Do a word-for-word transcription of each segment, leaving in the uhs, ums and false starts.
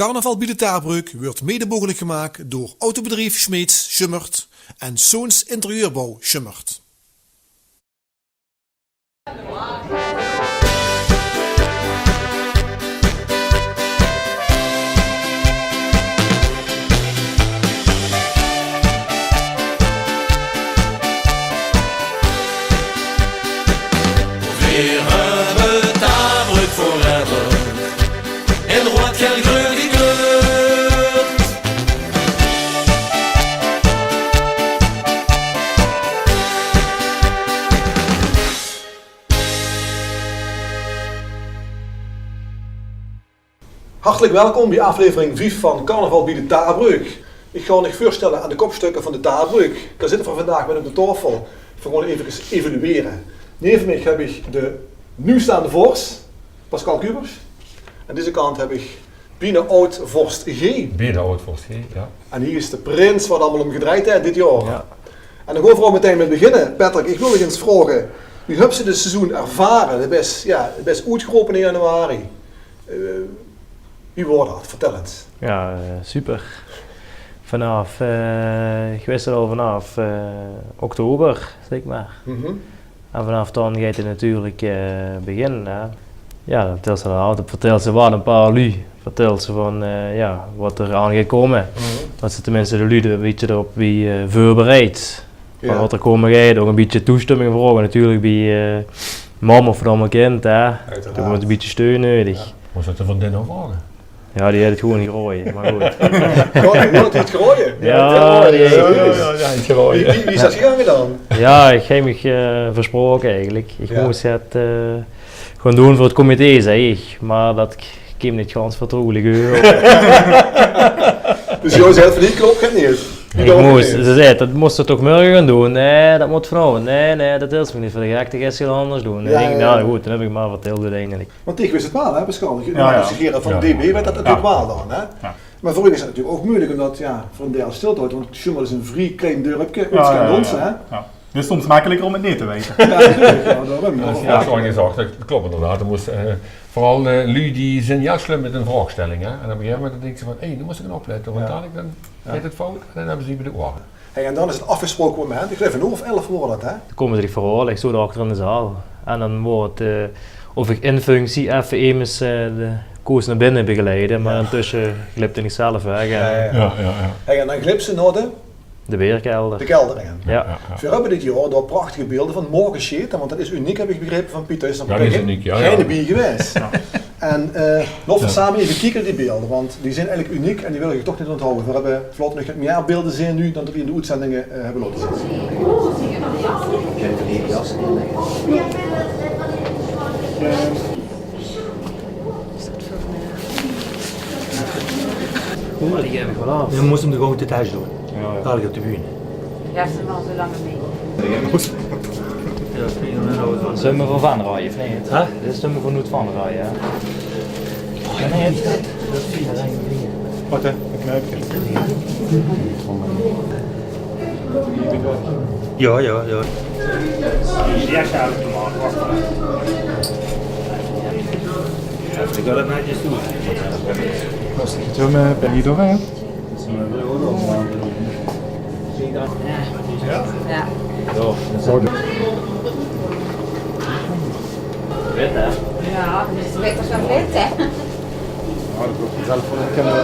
Carnaval bie de Taarbreuk weurt mede mogelik gemaak door Autobedrief Smeets Sjummert en Soons Interieurbouw Sjummert. Veer höbbe Taarbreuk forever in roead, gael, greun gekleurd. Hartelik welkom bie aflevering vief van Carnaval bie de Taarbreuk. Ich gaon uch veurstelle aan de kopstökker van de Taarbreuk. Dao zitte v'r vandaag mit op de taofel. V'r gaon effe evaluere. Neve mich höb ich de nuujstaande vors, Pascal Cubers. Aan deze kant höb ich bienao aod-vors G. Bienao aod-vors G, jao. En hie is de prins, wo 't allemaol óm gedrejd haet dit jaor. Jao. En dan gaon v'r ouch metein mit beginne. Patrick, ich wil dich ins vraoge, wie höbs se dit seizoen ervare? De bès, jao, de bès oetgerope in januari. Eh, wie waor dat? Vertèl ins. Jao, eh, super. Vanaaf, eh, ich wis 't al vanaaf, eh, oktober, zègk mer. Mhm. En vanaaf dan geit 't natuurlik, eh, beginne, hè. Jao, dan vertèls se dan altied, vertèls se waat e paar luuj. Vertèls se van, eh, jao, waat d'r aan geit kómme. Mhm. Dat se teminste de luuj e bietje d'rop wie, eh, veurbereid. Van, jao, waat d'r kómme geit. Ouch e bietje toestömming vraoge natuurlik bie, eh, mam of 't allemaol kind, hè. Oeteraard. Dao weurt e bietje steun neudig. Jao. Mós se 't van Dino vraoge? Jao, die haet 't gewoen geraoje, mer good. Jao, die haet 't geraoje? Jao, die haet 't geraoje. Jao, jao, jao, die haet 't geraoje. Wie, wie, wie is dat gegange dan? Jao, ich höb mich, eh, versproke eigelik. Ich mós 't, eh, gaon doon veur 't comité, zag ich. Mer dat k-, kaom neet gans vertroewelik euver. Dus doe zaes van: "Hie klop 't neet." Ich mós, ze zag: "Dat mós se toch mörge gaon doon." "Nae, dat mót vanaovend." "Nae, nae, dat hèls se mich neet veur de gek, dat geis se anders doon." Jao, ich dink, jao, jao. Noe good, dan höb ich 't mer vertèld oeteindelik. Want ich wis 't waal, hè, Pascal? Jao, jao. Van D B weit dat natuurlik waal dan, hè? Jao. Mer veur uch is 't natuurlik ouch meujelik, ómdat, jao, veur 'n deil Stilthout, want Sjummert is 'n vrie klein dörpke, jao, oets kènt ós, hè? Jao. 't Is soms mekkeliker óm 't neet te weite. Jao, daorum. Jao, zoewie gezag, dat klop inderdaad. D'r mós, eh, veural, eh, luuj die zeen hiel slum mit 'n vraogstelling, hè. En op e gegaeve moment dan dinks se van: "Hé, noe mós ich gaon oplètte, want dalik dan geit 't fout." En dan höbbe ze die bie de oere. Hey, en dan is 't aafgesproke moment. Ich geluif 'n oer of elf waor dat, hè? Dan kómme ze dich verhaole, ich stoon dao achter in de zaal. En dan waor 't, eh, of ich in functie effe emes, eh, de koers nao binne begeleide, mer intösse glipde ich zelf weg en... Jao, jao, jao. Hey, en dan glips se nao de De beerkelder. De kelder in. Jao. Jao, jao. Veer höbbe dit jaor dao prachtige beelder van moge sjete, want dat is uniek, höb ich begrepe van Pieter. Is nog geine bie gewaes. Jao, dat is uniek, jao. En, eh, laot v'r same effe kieke nao die beelder, want die zeen eigelik uniek en die wil ich uch toch neet onthawwe. Veer höbbe vlot nog get mieë beelder zeen noe dan dat v'r in de oetzendinge, eh, höbbe laote zeen. Is dat veur, eh, oeh, die gaef ich waal aaf. Jao, mós 'm de gank de tes doon. Jao, jao. Dalik op de bühne. Jao, ze waal zoe lang mee. Jao, prima. Zölle v'r veur Van Rij, of neet? Hè? Dit is zölle v'r veur Noet Van Rij, hè? Jao, nae, dat, dat Wat, hè? Ein knuipke. Jao, jao, jao. Jao, ich wil 't netjes doon. Kós ich 't zo mit, eh, Benny doon, hè? Jao. Jao. Zo. Wit, hè? Jao, dat is wit es wit, hè? Jao, dat wuuert vanzelf van herkenne.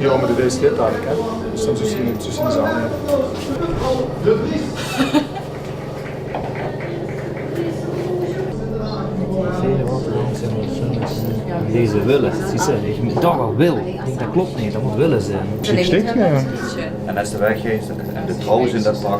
Jao, mer dit is wit eigelik, hè? Dus dan zit 'r neet tusse de zame. Deze Wille, zie ze, ich dach al Wil. Ich dink, dat klop neet, dat mót Wille zeen. Stik, stik, jao. En es de weg is, en de trouwens in dat pak.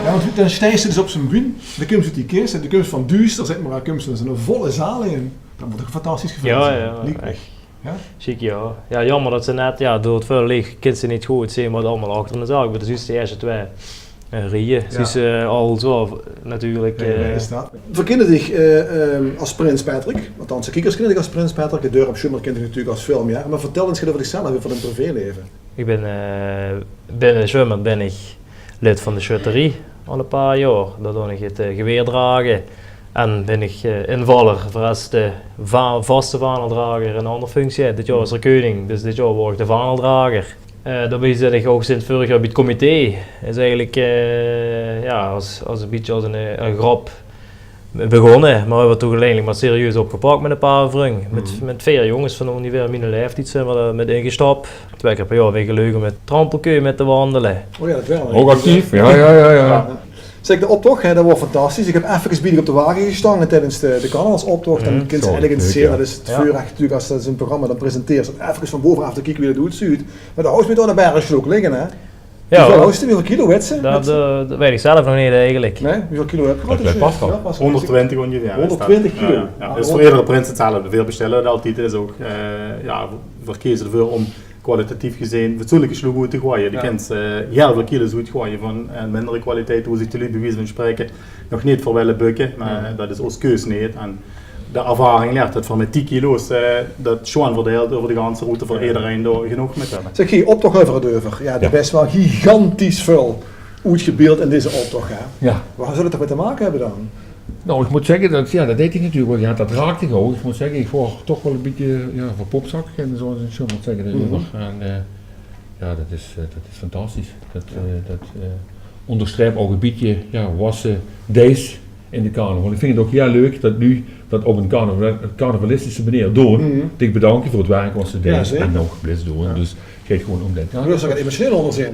Jao, want dan steis se dus op zoe'n bühne, dan kums se oet die kis, en dan kums se van duuster, zègk mer, dan kums se in zoe'n volle zaal in. Dat mót toch 'n fantastisch geveul zeen, liek mich. Jao, jao, ech. Jao? Sjiek, jao. Jao, jaomer det ze net, jao, door 't väöl leech kins se neet good zeen waat allemaol achter de zaak. Mer det is de ierste twee eh, rieje. Jao. Zuus se al zo natuurlik. Veer kinne dich eh, ehm, es Prins Patrick. Althans, de kiekers kinne dich es Prins Patrick. 't Dörp Sjömmert kint dich natuurlik es väöl mieër. Mer vertèl ins get euver dichzelf, euver dien privéleven. Ich bin, eh, binne Sjömmert bin ich lid van de sjötterie al e paar jaor. Dao doon ich 't eh, geweer drage. En bin ich eh, invaller veur es de va-, vaste vaandeldrager 'n anger functie haet. Dit jaor is 'r keuning, dus dit jaor waer ich de vaandeldrager. Eh, daobie zit ich ouch sinds vörig jaor bie 't comité. Is eigelik, eh, jao, es, es e bietje es 'n, eh, 'n grap begós, mer höbbe v'r toch oeteindelik mer serieus opgepak mit e paar vrung. Mit, mit veer jónges van óngeveer miene laeftied zeen v'r d'r mit ingestap. Twee kier per jaor weer geleuk óm mit trampelkeu mit te wandele. O jao, det waal. Ouch actief, jao, jao, jao, jao. Zèk, de optoch, hè, det waor fantastisch. Ich höb effekes bie dich op de wage gestange tiedes de, de carnavalsoptoch. Dan kins se eigelik ins zeen, det is 't veurrech natuurlik, es det zoe'n programma dan presenteers, óm effekes van bove aaf te kieke wie det oetzuut. Mer de hous mit aan de berg slook ligke, hè? Wieväöl hous se, wieväöl kilo, wits se? Det, eh, det weit ich zelf nog neet eigelik. Nae, wieväöl kilo höbs se? Det weit Pascal. Hóngerdtwintig óngeveer is det. Hóngerdtwintig kilo. Jao, jao. Det is veur edere prins 'tzelfde. Veer bestèlle det altied. Det is ouch, eh, jao, veer keze d'rveur óm kwalitatief gezeen fatsoenlike slook oet te goaje. Die kins se, eh, hiel väöl kilo's oetgoaje van, eh, mindere kwaliteit, wo zich de luuj bie wieze van spraeke nog neet veur wille bökke, mer det is ós keus neet. En de ervaring leert det v'r mit die kilo's, eh, det sjoon verdeild euver de ganse route veur ederein dao genóg mit höbbe. Zèk, geer optoch euver 't euver. Jao, de bès waal gigantisch väöl oetgebeeld in deze optoch, hè? Jao. Wo zal 't toch mit te make höbbe dan? Nou, ich mót zègke, det, jao, det deit dich natuurlik waal. Jao, det raak dich ouch. Ich mót zègke, ich waer toch waal e bietje, jao, verpopzak, óm 't zoe ins te zègke, d'reuver. En, eh, jao, det is, eh, det is fantastisch. Det, eh, det, eh, óngerstreep ouch e bietje, jao, waat se deis in de carnaval. Ich vinj 't ouch hiel leuk det noe det op 'n carnaval-, carnavalistische meneer doon. Dich bedanke veur 't werk waat se deis en nog bliefs doon. Dus 't geit gewoon óm det.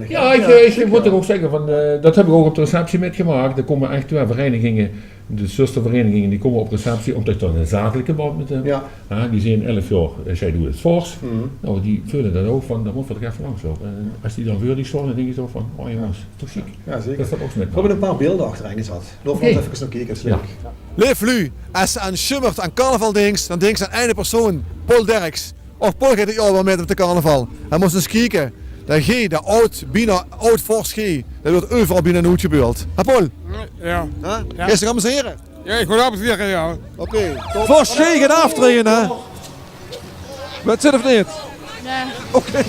Jao, ich, ich mót ouch zègke van, eh, det höb ich ouch op de receptie mitgemaak. Dao kómme ech twee vereiniginge, de zustervereiniginge, die kómme op receptie ómdet ich dao 'ne zakelike band mit höb. Jao, die zeen elf jaor, eh, Zij Doet 't Vors. Nou, die veule det ouch van, dao mótte v'r toch effe langs loupe. En es die dan veur dich staon, dan dinke ze ouch van: o jónges, toch sjiek. Jao, zeker. Det is ouch mit. V'r höbbe e paar beelder achterein gezat. Loupe v'r effe nao kieke, is leuk. Leef luuj, es se aan Sjömmert, aan carnaval dinks, dan dinks se aan eine persoon, Paul Derks. Och, Paul geit dit jaor waal mit op de carnaval. En mós ins kieke. De G, de aod, bienao aod-vors G, det wuuert euveral bienao oetgebeeld. Hè, Paul? Jao. Geis se dich amusere? Jao, ich mót amusere, jao. Oké, top. Vors G geit aaftraeje, hè? Wèt se 't of neet? Nae. Oké.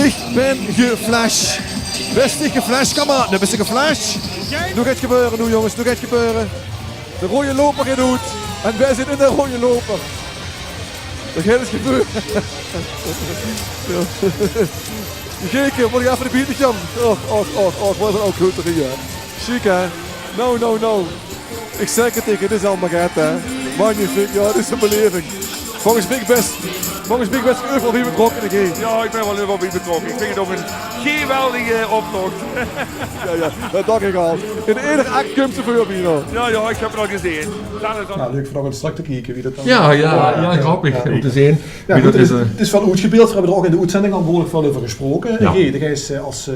Ich bön geflash. Bös dich geflash, kameraad? Noe bös se geflash. Noe geit 't gebeure, noe jónges, noe geit 't gebeure. De roeje louper geit oet. En veer zitte in de roeje louper. Det geit ins gebeure. Jao. Gekke, mót ich effe de biet gaan. Och, och, och, och, waat 'n kloterie, hè. Sjiek, hè? No, no, no. Ich zèk 't dich, 't is allemaol get, hè. Magnifiek, jao, 't is 'n beleving. Volges mich bès, volges mich bès se euveral bie betrokke, hè. Jao, ich bön waal euveral bie betrokke. Ich vinj 't ouch 'n geweldige optoch. Jao, jao, det dach ich al. In eder act kump ze veur, Bino. Jao, jao, ich höb 't al gezeen. Jao, leuk veur nog ins trök te kieke wie det dan... Jao, jao, jao, grappig óm te zeen wie det is, eh. 't Is waal oetgebeeld, veer höbbe d'r ouch in de oetzending al behuurlik väöl euver gesproke. Jao. Geer geis, eh, es, eh,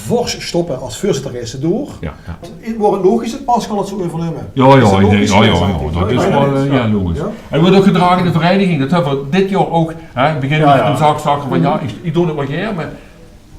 vors stoppe, es veurzitter geis se door. Jao, jao. Waor 't logisch det Pascal 't zou euvernumme? Jao, jao, ich dink, jao, jao, jao, det is waal, eh, jao, logisch. Jao? Hae wuuert ouch gedrage in de vereiniging. Det höbbe v'r dit jaor ouch, hè. In 't begin waas 't 'n zaak, zag 'r van, jao, ich, ich doon 't waal gaer, mer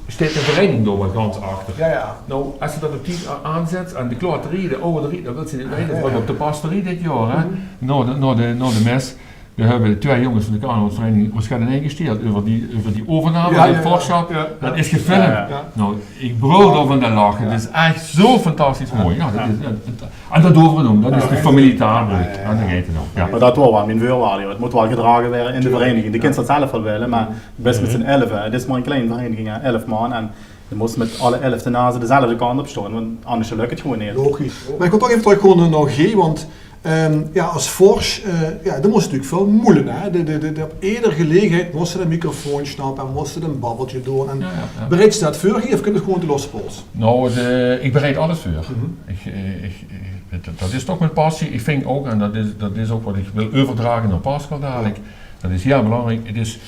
steit de vereiniging dao waal gans achter. Jao, jao. Nou, es se det op tied a-, aanzèts en de kloterie, de ouwerie, det wils se neet weite, want op de pastorie dit jaor, hè, nao de, nao de, nao de mes, dao höbbe de twee jónges van de carnavalsvereiniging waal get ingesteeld euver die, euver die euvername van 't vorssjap. Jao, jao. Det is gefilmp. Jao, jao. Nou, ich brul dao van 't lache. 't Is ech zo fantastisch mooi. Jao, det is, det, det, en det doon v'r dan. Det is de familie Taarbreuk. En dao geit 't óm. Jao. Mer det waor waal mien veurwaarde, jao. 't Mót waal gedrage waere in de vereiniging. De kins det zelf waal wille, mer bès mit zien elve. 't Is mer 'n klein vereiniging, hè. Elf man. En de mós mit alle elf de naze dezelfde kant op staon, want angers lök 't gewoon neet. Logisch. Mer ich wil toch effe trök gewoon nao G, want, ehm, jao, es vors, eh, jao, de mós natuurlik väöl moele, hè. De, de, de, de, op eder gelegenheid mós se de microfoon snappe en mós se 'n babbeltje doon. En bereids se det veur, of kump 't gewoon oet de losse pols? Nou, de, ich bereid alles veur. Ich, eh, ich, ich, det, det is toch mien passie. Ich vinj ouch, en det is, det is ouch waat ich wil euverdrage nao Pascal dalik. Det is hiel belangriek. 't Is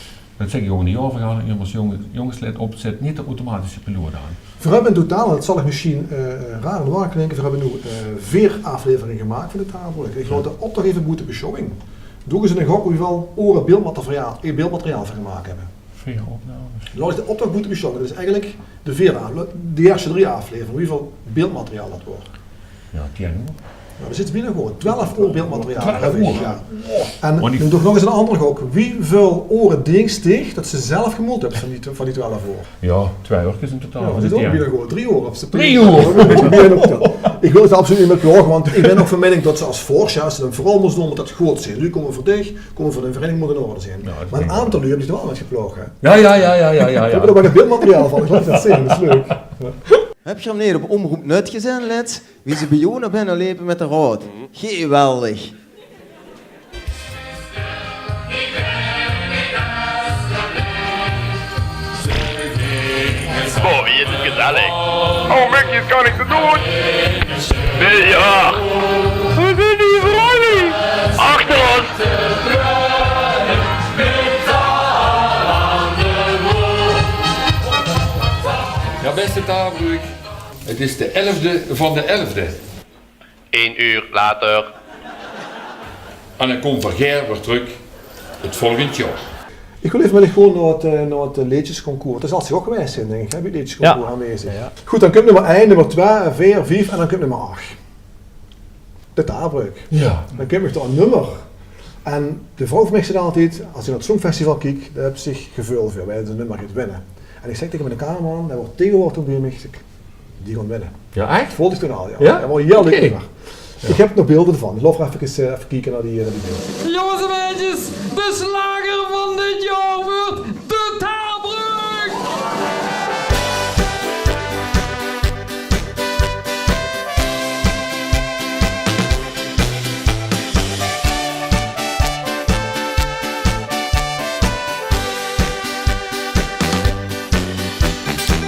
Det zèk ich ouch in de jaorvergadering, jónges, jónges, lèt op, zèt neet de automatische piloot aan. Veer höbbe in totaal, en det zal uch mesjien, eh, raar en waar klinke, veer höbbe noe, eh, veer aafleveringe gemaak van de Taarbreuk. Ich laot de optoch effe boete besjouwing. Doe ins in de gok wieväöl oere beeldmateriaal, eh, beeldmateriaal v'r gemaak höbbe. Veer opnames. Laot ich de optoch boete besjtaon. Det is eigelik de veerde aaf-, de ierste drie aafleveringe, wieväöl beeldmateriaal det waor. Jao, tien oer. Noe, det zit bienao good. Twelf oer beeldmateriaal. Twelf oer? Jao. En noe doon ich nog ins ein anger gok. Wieväöl oere dinks dich det se zelf gemold höbs van die, van die twelf oer? Jao, twieë oer is in totaal. Jao, det is ouch bienao good. Drie oer op z'n... Drie oer! Ich wil 't absoluut neet mit plaoge, want ich bön ouch van meining det se es vors, jao, es se dan veural mós doon, mót det good zeen. Luuj kómme veur dich, kómme veur de vereiniging, mót in orde zeen. Jao, det... Mer ein aantal luuj höbbe dich waal mit geplaog, hè? Jao, jao, jao. Ich höb d'r ouch nog beeldmateriaal van, ich laot 't zeen, det is leuk. Höbs se 'm neet op Omroep Nuth gezeen lèts? Wie ze bie ós nao binne lepe mit de raod. Geweldig. Boah, wie is het gezellig. Oh, Mickey, is gar niks te doen. Biljart. Wo zeen die vrouwe? Achter ós. Jao, bèste Taarbreuk, het is de elfde van de elfde. Ein oer later. En dan kómme v'r gaer weer trök het volgend jaor. Ich wil effe mit dich gaon nao het, eh, nao het, eh, leedjesconcours. Dao zals dich ouch gewaes zeen, dink ich, hè, bie het leedjesconcours aanwezig. Jao, jao. Good, dan kump nummer ein, nummer twieë, veer, vief en dan kump nummer ach. De Taarbreuk. Jao. Dan kump d'r ein nummer. En de vrouw van mich zag altied, es ich nao het Songfestival kiek, dao höbs se geveul veur, wae det nummer geit winne. En ich zag taenge miene cameraman, dae waor taegewoordig ouch bie mich, ich zèk: "Die gaon winne." Jao, ech? Voelde ich toen al, jao. Jao? Jao, waal hiel leuk. Oké. Jao. Ich höb nog beelder d'rvan. Ich laot effe, eh, effe kieke nao die, eh, nao die beelder. Jónges en maedjes, de slager van dit jaor weurt de Taarbreuk!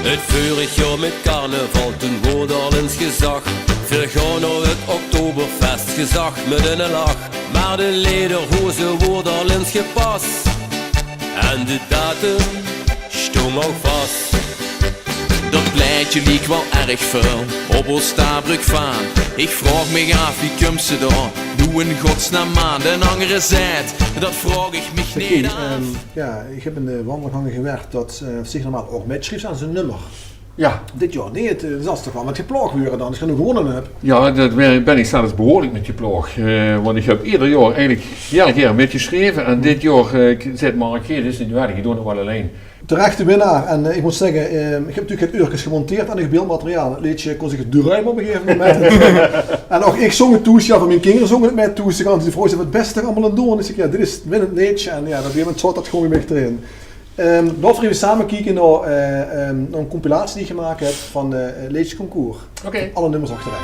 Het veurig jaor mit carnaval, toen woort al ins gezag: "Veer gaon nao het Oktoberfest", gezag mit eine lach. Mer de lederhoze woort al ins gepas en de datum stóng ouch vas. Det plaetje liek waal erg väöl op ós Taarbreuk vaan. Ich vraog mich aaf, wie kump ze dao noe in godsnaam aan? De anger zaet, det vraog ich mich neet aaf. Ehm, jao, ich höb in de wandelgange gewerd det, eh, zich normaal ouch mitsjreef aan zien nummer. Jao. Dit jaor neet, eh, det zal toch waal mit geplaog weure dan, es geer noe gewónne höb. Jao, dao bön ich zelfs behuurlik mit geplaog. Eh, want ich höb eder jaor eigelik hiel gaer mitgesjreve. En dit jaor, eh, zaet Mark: "Geer, det is neet noeëdig, ich doon het waal allein." Terechte winnaar. En, eh, ich mót zègke, eh, ich höb natuurlik get eurkes gemonteerd aan 't beeldmateriaal. Het leedje kós ich druime op ein gegaeve moment. En ouch ich zóng het thoes, jao, van mien kinger zónge het mit thoes. De ganse, die vrouw zag: "Waat bös se allemaol aan 't doon?" Ich zèk: "Jao, dit is 't winnend leedje." En jao, op ein gegaeve moment zaot det gewoon bie mich d'rin. Ehm, laot v'r effe same kieke nao, eh, ehm, nao ein compilatie die ich gemaak höb van, eh, het leedjesconcours. Oké. Alle nummers achterein.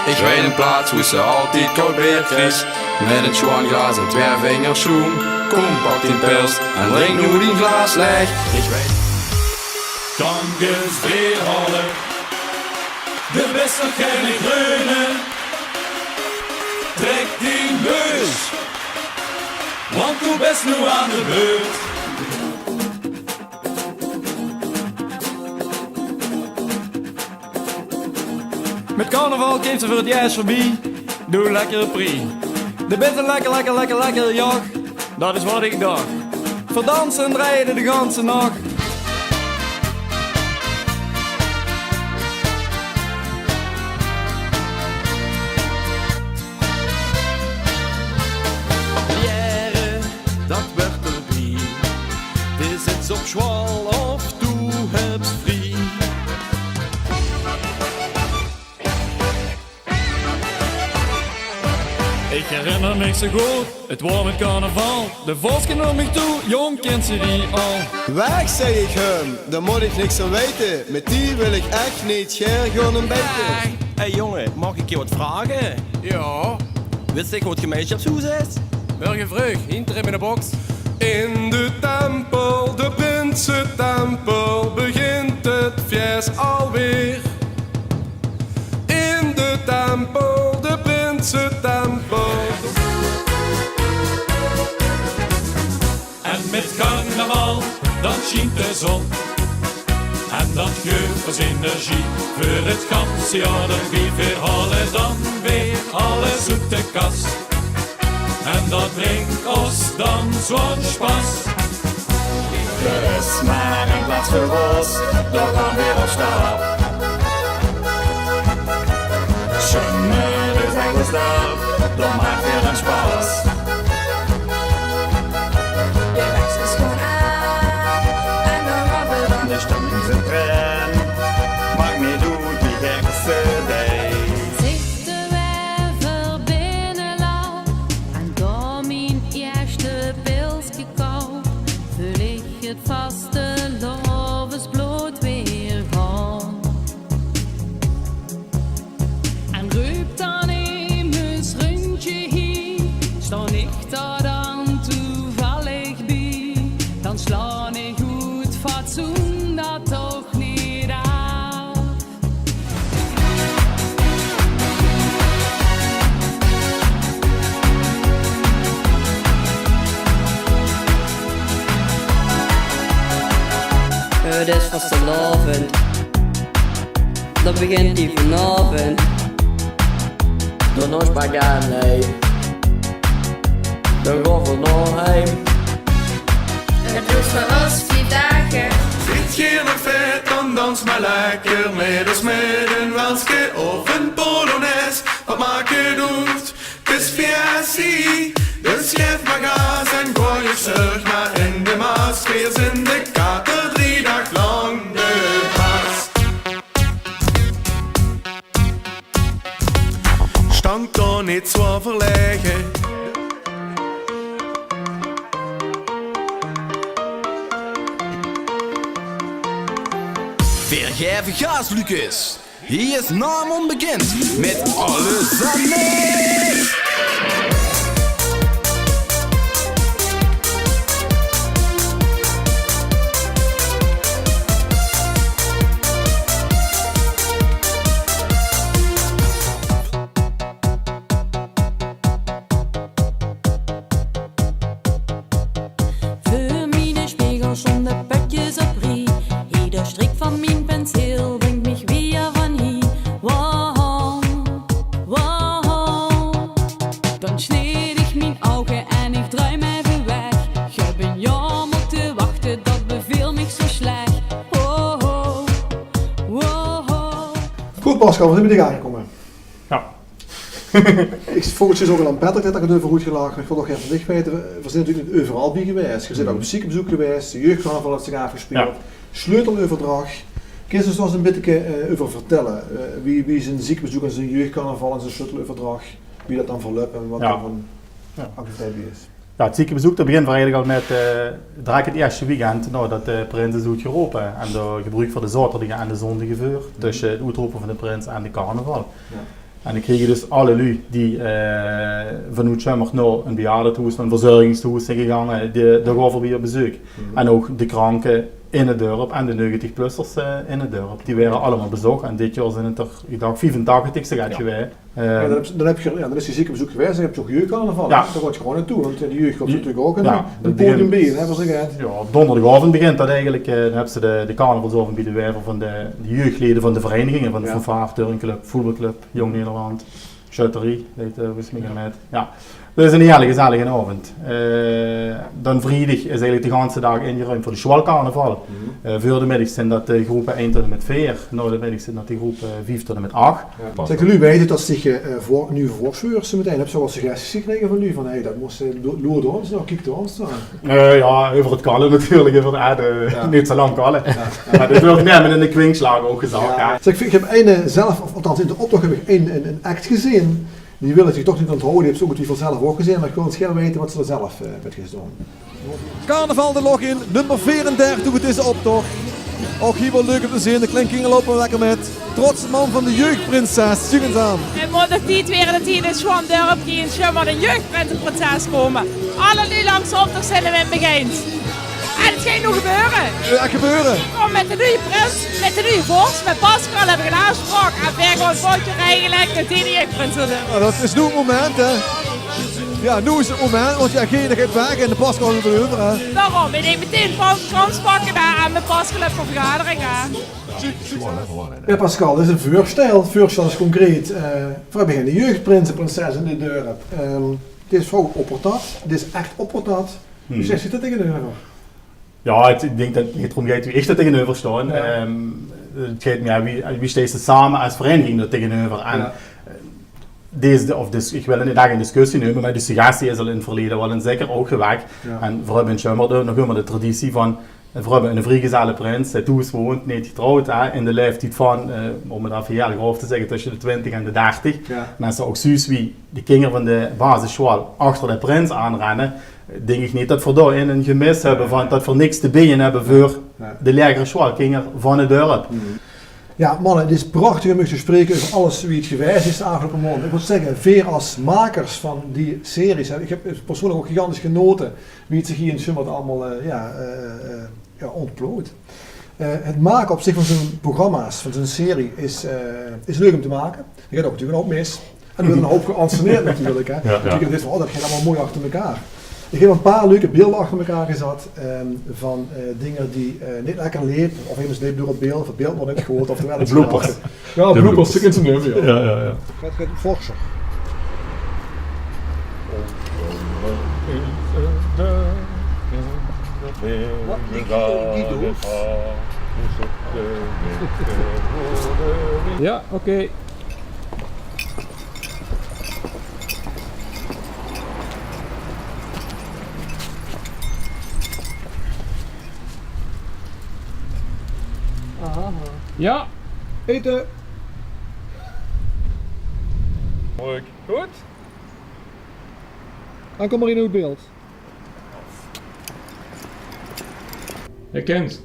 Ich weit ein plaats woe se altied kaod beer kriegs, mit ein sjoon glaas en twieë vingers sjoem. Kóm, pak dien pils en drink noe dien glaas laeg. Ich weit. Kan geer beer haole? De beste geine greune. Trek dien beurs, want doe bös noe aan de beurt. Mit carnaval kump ze veur 't ieës veurbie. Doe lekker prie. De bös lekker, lekker, lekker, lekker, jao. Det is waat ich dach. Veur danse en drejje de ganse nach. Biere, det wuuert d'rbie. Doe zits op sjoal of doe höbs vrie. Ich herinner mich zo good, 't waor mit carnaval. De vos kump nao mich toe: "Jóng, kins se die al?" "Weg," zag ich häöm, "dao mót ich niks van weite. Mit die wil ich ech neet gaer gaon ontbiete." "Hey, hey, jónge, maag ich dich get vraoge?" "Jao." "Wits dich waat gemeinsjapshoes is?" "Mörge vreug, hinter in de boks." In de tempel, de prinsetempel, begint 't fieës alweer. In de tempel, de prinsetempel. En mit carnaval, dan sjient de zon. En Dat guf us energie veur 't ganse jaor d'rbie. Veer haole dan weer alles oet de kas. En dat bringk os dan zoe'n spas. D'r is mer ein plaats veur os, dao gaon veer op stap. Sjoen, de weg is dao, dao maak veer ein spas. De weg is sjoen aan en dao gaon veer dan. De stemming zit d'rin, maak neet oet wie gek se deis. Zit de werver binnelaop en dao mien ierste pilske koup, veul ich 't vastelaovesblood weer gaon. En rup dan emes rundje hie, staon ich dao dan toevallig bie, dan slaon ich oet fatsoen dat toch neet aaf. 't Is vastelaovend. Dat begint hie vanaovend. Dao nog paar gaan, nee. Dan gaon veer nao heim. 't Doert veur os vief daag. Zit geer nog vet, dan dans mer lekker mit os mit ein walske of ein polonaise. Wat maak 't oet? 't Is fiestie, dus gaef mer gaas en gooi uch zörg mer in de Maas. Veer zeen de kater drie daag lang de baas. Staon toch neet zoe verlege. Veer gaeve gaas, Lucas. Hie is Naam Onbekend mit Alles aan mich. Veur miene spegel sjtónge pötjes op rie. Eder strik van mien penseel bringk mich weer van hie. Wow, wow. Dan sneed ich mien ouge en ich drui mich effe weg. Ich höb ein jaor mótte wachte, dat beveel mich zo slech. Wow, wow. Good, Pascal, veer zeen bie de gaar gekómme. Jao. Ich, volges mich is ouch al aan Patrick det d'r get euver oetgelag, mer ich wil nog effe van dich weite, veer, veer zeen natuurlik neet euveral bie gewaes. Geer zeet ouch op ziekebezeuk gewaes, de jeugdcarnaval haet zich aafgespeeld. Jao. Sleuteleuverdrach. Kins se ós dao ins ein bitteke, eh, euver vertèlle? Eh, wie, wie zoe'n ziekebezeuk en zoe'n jeugdcarnaval en zoe'n sleuteleuverdrach, wie det dan verlöp en waat d'r van activiteit bie is? Jao, 't ziekebezeuk, dat begint eigelik al mit, eh, direk 't ierste weekend naodet de prins is oetgerope. En dao gebruke veer de zaoterdige en de zóndige veur, tösse 't oetrope van de prins en de carnaval. Jao. En dan kriege veer dus alle luuj die, eh, vanoet Sjömmert nao ein bejaardetehoes, ein verzörgingstehoes zeen gegange, die, dao gaon veer weer op bezeuk. En ouch de kranke in 't dörp en de negentigplussers, eh, in 't dörp. Die waere allemaol bezoch. En dit jaor zeen 't d'r, ich dach, viefentachtig zoe get gewaes. Jao, dan höbs, dan höbs se, jao, dan is 't ziekebezeuk gewaes, dan höbs se ouch jeugdcarnaval. Jao. Dao wuuert gewoon naotoe, want, eh, de jeug kump natuurlik ouch in, jao, 't podium bie, hè, veur zoe get. Jao, op donderdigaovend begint dat eigelik, eh, dan höbs se de, de carnavalsaovend bie de werver van de, de jeugdlede van de vereiniginge, van de fanfaar, turnklub, voetbalclub, Jong Nederland, sjötterie, det, eh, wis ich neet mie. Jao. Dat is 'ne hele gezellige aovend. Eh, dan vriedig is eigelik de ganse daag ingeruimp veur de sjoalcarnaval. Eh, veur de middig zeen dat de gróppe ein tot en mit veer. Nao de middig zeen dat de gróppe vief tot en mit ach. Jao. Zèk, de luuj weite dat se dich, eh, veur, noe veursteuns metein. Höbs se al get suggesties gekrege van luuj van: "Hey, dat mós se, eh, loer dao ins nao, kiek dao ins nao"? Eh, jao, euver 't kalle natuurlik, euver 't, eh, neet zoe lang kalle. Jao, jao. Mer dat wuuert neet mit 'ne kwinkslaag ouch gezag, jao. Zèk, ich höb ein, eh, zelf, of althans in d'n optoch höb ich ein, ein, ein act gezeen. Die wille zich toch neet onthawwe, die höbs se óngetwiefeld zelf ouch gezeen, mer ich wil ins gaer weite waat se d'r zelf, eh, mit höbs gedaon. Carnaval de Lóch in, nummer veerendertig oet dezen optoch. Och, hie waal leuk óm te zeen, de klein kinger loupe lekker mit. Trotse man van de jeugdprinses, kiek ins aan. 't Mót ouch tied waere det hie in zoe'n dörpke in Sjömmert ein jeugdprins en prinses kómme. Alle luuj langs d'n optoch zeen 't mit mich eins. En 't geit noe gebeure. 't Geit gebeure. Ich kóm mit de nuje prins, mit de nuje vors, mit Pascal höb ich ein aafspraok. En veer gaon 't potje regele, det die de jeugdprins wuuert. Noe, det is noe 't moment, hè. Jao, noe is 't moment, want jao, Gene geit weg en de Pascal geit euver, hè. Daorum, ich dink metein van krans pakke dao aan de Pascal veur vergaderinge. Jao, Pascal, dit is 'n veursjtel. 't Veursjtel is concreet. Eh, veer höbbe gein jeugdprins en prinses in dit dörp. Ehm, dit is vrouw op 't dat. Dit is ech op 't dat. Wie zègks se dao taengeneuver? Jao, 't, ich dink det 't neet d'róm geit wie ich dao taengeneuver sjtaon. Jao. Ehm, 't geit mieë wie, wie sjteis se same es vereiniging dao taengeneuver. En, eh, dees, of dus, ich wil 't neet ech in discussie numme, mer die suggestie is al in 't verleje waal ins zeker ouch gewaes. Jao. En veer höbbe in Sjömmert nog ummer de traditie van, eh, veer höbbe 'ne vriegezelleprins, dae thoes woont, neet getrouwd, hè, in de laeftied van, eh, óm 't effe hieël grof te zègke, tösse de twintig en de dertig. Jao. En es se ouch zuus wie de kinger van de basissjoal achter de prins aanrenne, dink ich neet det veer dao-in ein gemis höbbe van det veer niks te beje höbbe veur de laegere sjoalkinger van 't dörp. Jao, manne, 't is prachtig óm uch te spraeke euver alles wie 't gewaes is de aafgeloupe maonde. Ich mót zègke, veer es makers van die series, hè, ich höb persoonlik ouch gigantisch genaote wie 't zich hie in Sjömmert allemaol, eh, jao, eh, eh, jao, ontplooit. Eh, 't make op zich van zoe'n programma's, van zoe'n serie, is, eh, is leuk óm te make. D'r geit ouch natuurlik 'nen houp mis. En d'r weurt 'nen houp geënsceneerd natuurlik, hè. Jao, jao. Natuurlik, dit is waal, det geit allemaol mooi achter mekaar. Ich höb 'n paar leuke beelder achter mekaar gezat, ehm, van, eh, dinger die, eh, neet lekker lepe, of emes leep door 't beeld, of 't beeld woort neet good, of d'r woort... De bloopers. Jao, de bloopers, die kins se neume, jao. Jao, jao, jao. Get, get forsjer. Waat ligk hie in die doos? Jao, oké. Aha. Jao. Ete. Leuk. Good. Dan kóm mer in oet beeld. Herkent.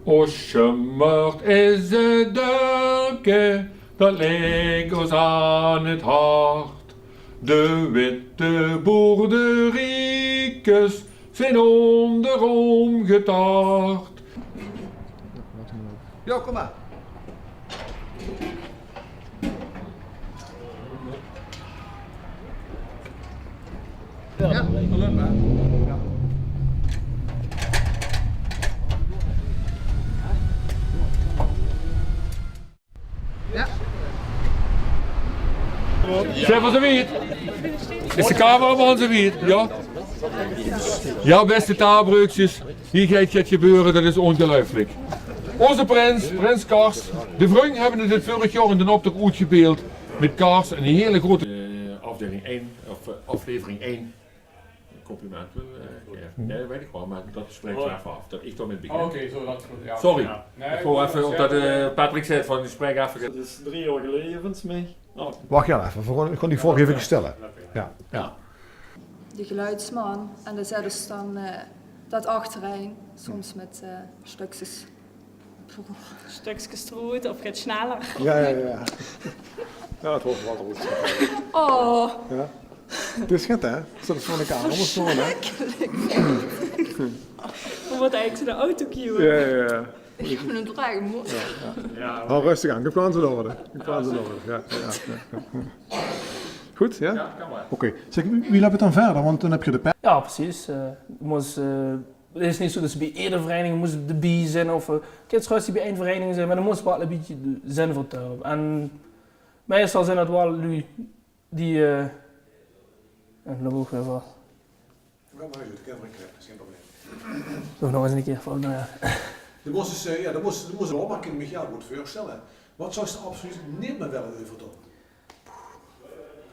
Osjemört is 't dörpke, dat ligk ós aan 't hart. De witte boerderiekes zeen ónderom getart. Jao, kóm mer. Jao, dat löp, hè? Jao. Jao. Zeen v'r zoe wied? Is de cameraman zoe wied? Jao? Jao, bèste Taarbreukskes, hie geit get gebeure, dat is óngeluifelik. Ózze prins, prins Kars. De Vrung höbbe 't vörig jaor in d'n optoch oetgebeeld mit Kars, 'n hiel groete, eh, aafdeiling ein, of, eh, aaflevering ein. Compliment, eh, jao. Nae, weit ich waal, mer dat spraek ich effe aaf, dat ich dao mit begin. Oké, zoe, dat is good, jao. Sorry. Jao. Nae, ich wou effe, ómdat, eh, Patrick zag van, ich spraek effe. Dat is drie jaor geleje, volges mich. Oh. Wach, jao, effe, v'r gaon, ich gaon die vraog effe stelle. Jao. Jao. De geluidsman, en dao zètte ze dan, eh, dat achterein, soms mit, eh, stökskes. Stökskes d'roet of get sneller. Jao, jao, jao. Jao, 't hoort waal good. Oh. Jao. 't Is get, hè? Zölle v'r veur de camera mótte staon, hè? Versjrikkelik. Veer mótte eigelik zoe'n auto huure. Jao, jao, jao. Ich höb 'm drek, mós. Jao, jao. Haal röstig aan. Geer kwaamt in orde. Geer kwaamt in orde. Jao, jao, jao, jao. Good, jao? Jao, kan waal. Oké. Zèk, wie, wie löp 't dan wiejer? Want dan höb geer de pe- Jao, precies. Eh, mós, eh, 't is neet zoe det se bie eder vereiniging mós d'rbie zeen of, eh, kins gerös bie ein vereiniging zeen, mer dan mós waal e bietje zeen veur 't dörp. En meistal zeen det waal luuj die, eh, en dan ouch weer veur. Jao, mer good, ich höb 'm gekrege, gein probleem. Doe nog ins ein kier veur, noe jao. De mós ins, eh, jao, de mós, de mós, Michiel, good veursjtelle. Waat zóws se absoluut neet mieë wille euverdoon?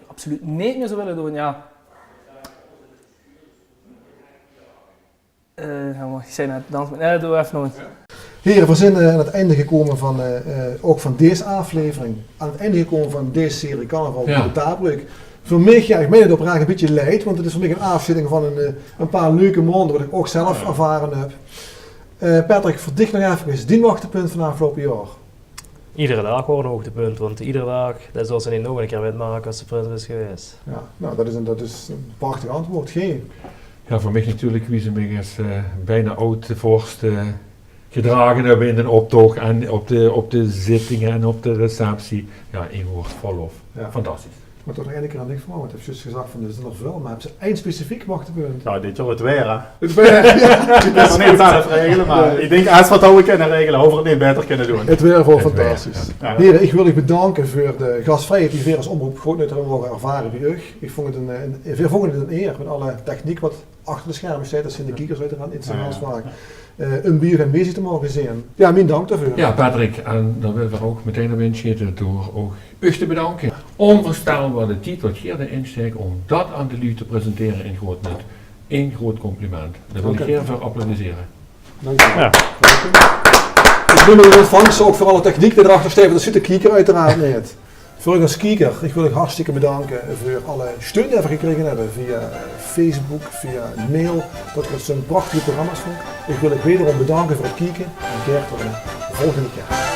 Absoluut neet mieë zóws wille doon, jao. Eh, jao, mer ich zeen net, dans mit, nae, doon effe nog ins. Hiere, veer zeen, eh, aan 't einde gekómme van, eh, eh, ouch van dees aaflevering. Aan 't einde gekómme van dees serie Carnaval bie de Taarbreuk. Veur mich, jao, ich mein 't oprech, e bietje leid, want 't is veur mich 'n aafsjieting van 'n, eh, 'n paar leuke maonde, wat ich ouch zelf ervare höb. Eh, Patrick, veur dich nog effe, dien hoogtepunt van aafgeloupe jaor? Iedere daag waor 'n hoogtepunt, want iedere daag, det zóws se neet nog 'ne kier mitmake es se prins bös gewaes. Jao, noe, det is 'n, det is 'n prachtig antjwoord. Gene? Jao, veur mich natuurlik, wie ze mich es, eh, bienao aod-vors, eh, gedrage höbbe in d'n optoch en op de, op de zittinge en op de receptie. Jao, ein woord, vol lof. Jao. Fantastisch. Mer toch nog eine kier aan dich vraoge, want höbs zjus gezag van, d'r zeen d'r väöl, mer höbs se ein specifiek hoogtepunt? Jao, dit jaor 't weer, hè. 't Weer, jao. Ich kin 't neet zelf regele, mer ich dink, es v'r 't hawwe kinne regele, hawwe v'r 't neet baeter kinne doon. 't Weer waor fantastisch. Jao. Here, ich wil uch bedanke veur de gasvrijheid die veer es Omroep Groot Nuth höbbe moge ervare bie uch. Ich vónj 't ein, eh, ein, veer vónje 't ein eer mit alle techniek wat achter de scherme steit, dat zeen de kiekers oeteraard, internationaal. Eh, um bie uch aanwezig te moge zeen. Jao, mien dank daoveur. Jao, Patrick, en dan wille v'r ouch metein op insjete door ouch uch te bedanke. Ónveurstelbaar de tied wat geer d'rin sjtèk óm dat aan de luuj te presentere in Groot Nuth. Ein groot compliment. Dao wil ich geer veur applaudissere. Dank uch. Ich bedoel, in ontvangst ouch veur alle techniek die d'rachter steit, want dat zuut de kieker oeteraard neet. Veur uch es kieker, ich wil uch hartstikke bedanke veur alle steun die v'r gekrege höbbe via Facebook, via mail, dat geer 't zoe'n prachtige programma's vónj. Ich wil uch wederom bedanke veur 't kieke en gaer tot 'n volgende kier.